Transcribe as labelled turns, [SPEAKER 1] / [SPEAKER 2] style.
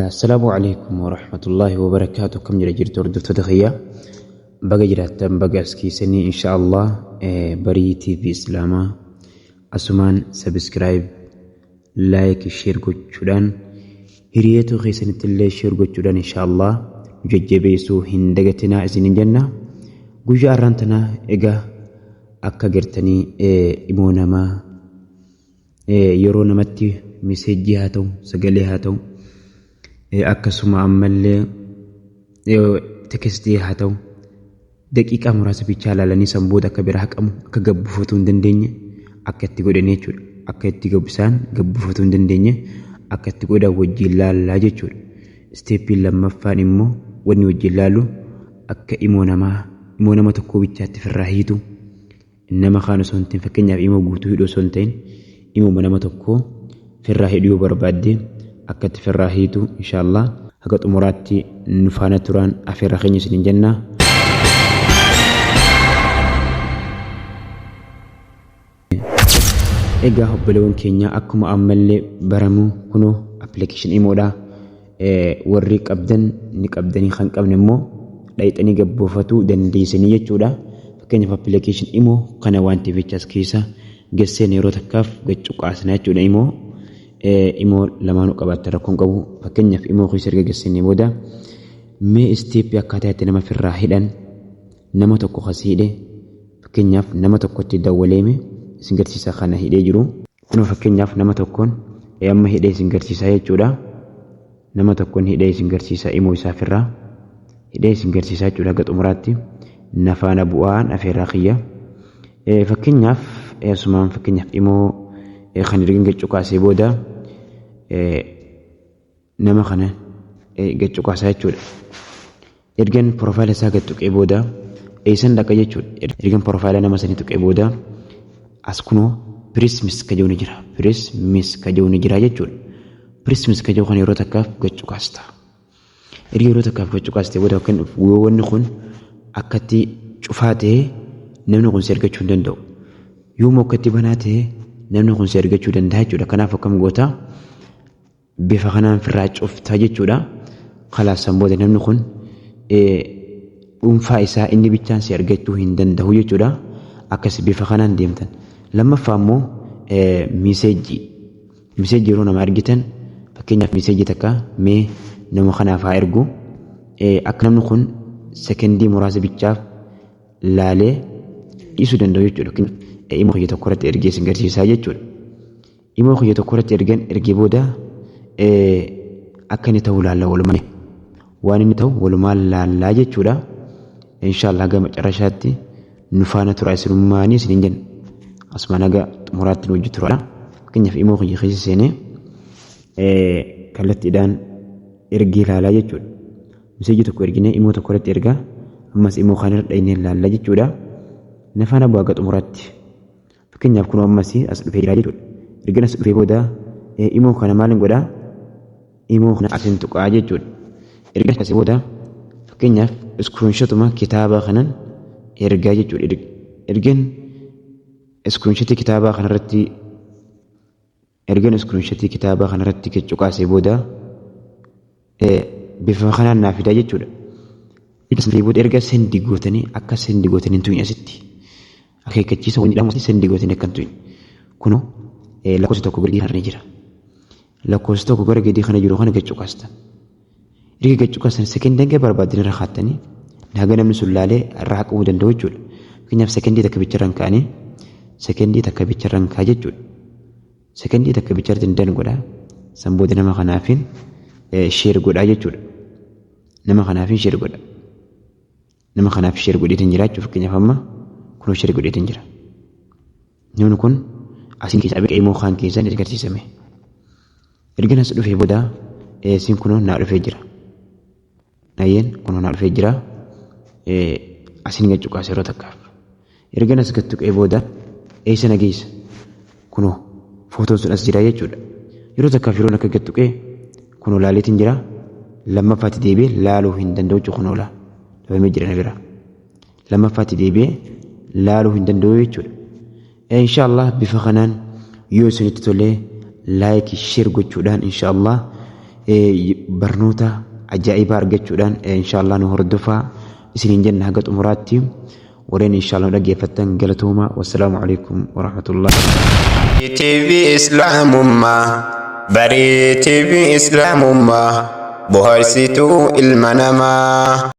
[SPEAKER 1] Assalaamu alaikum warahmatullaahi wabarakaatu. Akkam jira jirtu hordoftoota kiyya? Baga jiraattan, baga as keessanii. Insha Allah Barii TV Islaamaa asumaan subscribe, like, share gochuudhaan, hiriyoota keessanitti illee share gochuudhaan, insha Allah nu jajjabeessuu hin dagatinaa isinin jenna. Guyyaa har'aan tana egaa akka gartanii imo namaa yeroo namatti message haa ta'u, sagalee haa ta'u, akkasuma ammallee text haa ta'u, daqiiqaa muraasa bichaa ilaalanii san booda akka bira haqamu, akka gabbufatuu hin dandeenye akka itti godhan jechuudha. Akka itti gabbisaan gabbufatuu hin dandeenye akka itti godhan wajjin laallaa jechuudha. Stepiin lammaffaan immoo wanni wajjin laallu akka imo namaa, imo nama tokkoo bichaatti firraa hiitu, nama kaan osoo hin ta'in. Fakkeenyaaf imo guutuu hidhuu osoo hin ta'in, imuma nama tokkoo firraa hidhuu yoo barbaadde akka itti firraa hiitu, inshaallah haga xumuraatti nu faana turaan afeerra keenya isiniin jenna. Egaa obboleewwan keenya, akkuma ammallee baramu kunoo application imoodha. Warri qabdan ni qabdanii, kan qabne immoo dhayxanii gabbuufatuu dandeessanii jechuudha. Fakkeenyaaf application imo kana waan ta'eef jecha as keessa gasseen yeroo takkaaf gaccuqaasna jechuudha. Imo lamaanuu qabaattan rakkoon qabu. Fakkeenyaaf imo keessa erga gasseenee booda, mee step akkaataa itti nama firraa hidhan, nama tokko kas hidhe, fakkeenyaaf nama tokkotti dawwaleeme isin garsiisa kana hidhee jiru. Kunoo fakkeenyaaf nama tokkoon amma hidhee isin garsiisaa jechuudha. Nama tokkoon hidhee isin garsiisa, imo isaafirraa hidhee isin garsiisaa jechuudha. Haga xumuraatti nafaana bu'aan afeerraa kiyya. Fakkeenyaaf asumaan fakkeenyaaf imo kan erga gaccu kaasee booda nama kana gaccu kaasaa jechuudha. Ergan profile isaa gad tuqee booda eessan dhaqa jechuudha? Ergan profile nama sanii tuqee booda as kunoo "Permissions" ka jedhu ni jira. "Permissions" ka jedhu ni jira jechuudha. "Permissions" ka jedhu kana yeroo takkaaf gaccu kaasta. Erga yeroo takkaaf gaccu kaastee booda kan yoo wanni kun akkatti cufaa ta'e namni kun si argachuu hin danda'u. Yoo immoo akkatti banaa ta'e namni kun si argachuu danda'a jechuudha. Kanaaf akkam goota? Bifa kanaan firraa cuftaa jechuudha. Kalaas san booda namni kun dhuunfaa isaa inni bichaan si argachuu hin danda'u jechuudha. Akkas bifa kanaan deemtan. Lammaffaa immoo message. Message yeroo nama argitan, fakkeenyaaf message takka mee nama kanaaf haa ergu. Akka namni kun sekendii muraasa bichaaf laalee dhiisuu danda'u jechuudha. Imo kiyya tokko irratti ergee isin garsiisaa jechuudha. Imo kiyya tokko irratti ergan ergee booda akka inni ta'u laalla walumaan. Waan inni ta'u walumaan laallaa jechuudha. Inshaallah haga macarrashaatti nu faana tura isinummaanii isiniin jenna. Asumaan haga xumuraatti nu hojii tura. Fakkeenyaaf imo kiyya keessa seenee kallattiidhaan ergee ilaalaa jechuudha. Message tokko erginee imo tokko irratti ergaa, ammas imo kanarra dhaynee ilaalla jechuudha. Na faana bu'aa haga xumuraatti. Fakkeenyaaf kun ammas as dhufee jira jechuudha. Erga as dhufee booda imo kana maal godhaa? Imo kana asin tuqaa jechuudha. Erga asii booda fakkeenyaaf screenshotuma kitaaba kanan ergaa jechuudha. Ergan screenshot kitaabaa kanarratti ergan screenshot kitaabaa kanarratti cuqaasee booda bifa kanaan naa fidaa jechuudha. Booda erga send gootanii, akka send gootanii hin tuqin asitti. Akeekkachiisa wanni jedhamu send gootanii akka hin tuqin. Kunoo lakkoofsa tokko gara gadii kana jira. Lakkoofsa tokko gara gadii kana jiru kana gad cuqaastan. Erga gad cuqaastan sekendii hanga barbaadan irra kaattanii haga namni sun laalee irraa haquu danda'u jechuudha. Fakkeenyaaf sekendii takka bicharraan ka'anii, sekendii takka bicharraan ka'a jechuudha. Sekendii takka bicharratti done godhaa. San booda nama kanaafin share godhaa jechuudha. Nama kanaafin share godha. Nama kanaaf share godheetiin jira jechuudha. Fakkeenyaaf amma kunoo share godheetiin jira. Namni kun asiin keessa abiqa immoo kaan keessan agarsiisame. Erga as dhufee booda siin kunoo naa dhufee jira. Ayyeen kunoo naa dhufee jira. Asiin gad cuqaase yeroo takkaaf. Erga as gad tuqee booda eessa na geessa? Kunoo footoon sun as jira jechuudha. Yeroo takkaaf yeroon akka gad tuqee kunoo laaleetiin jira. Lammaffaatti deebi'ee laaluu hin danda'u jechuudha, kunoo laa. Dhabamee jira na bira. Lammaffaatti deebi'ee laaluu hin danda'u jechuudha. Inshaallah bifa kanaan yoo isinitti tolee like, share gochuudhaan inshaallah Barnoota ajaa'ibaa argachuudhaan inshaallah nu hordofaa isiniin jenna haga xumuraatti. Warreen inshaallah nu dhaggeeffattan galatooma. Wassalaamu alaikum warahmatullah.
[SPEAKER 2] TV Islaamummaa, Barii TV Islaamummaa, bohaarsituu ilma namaa.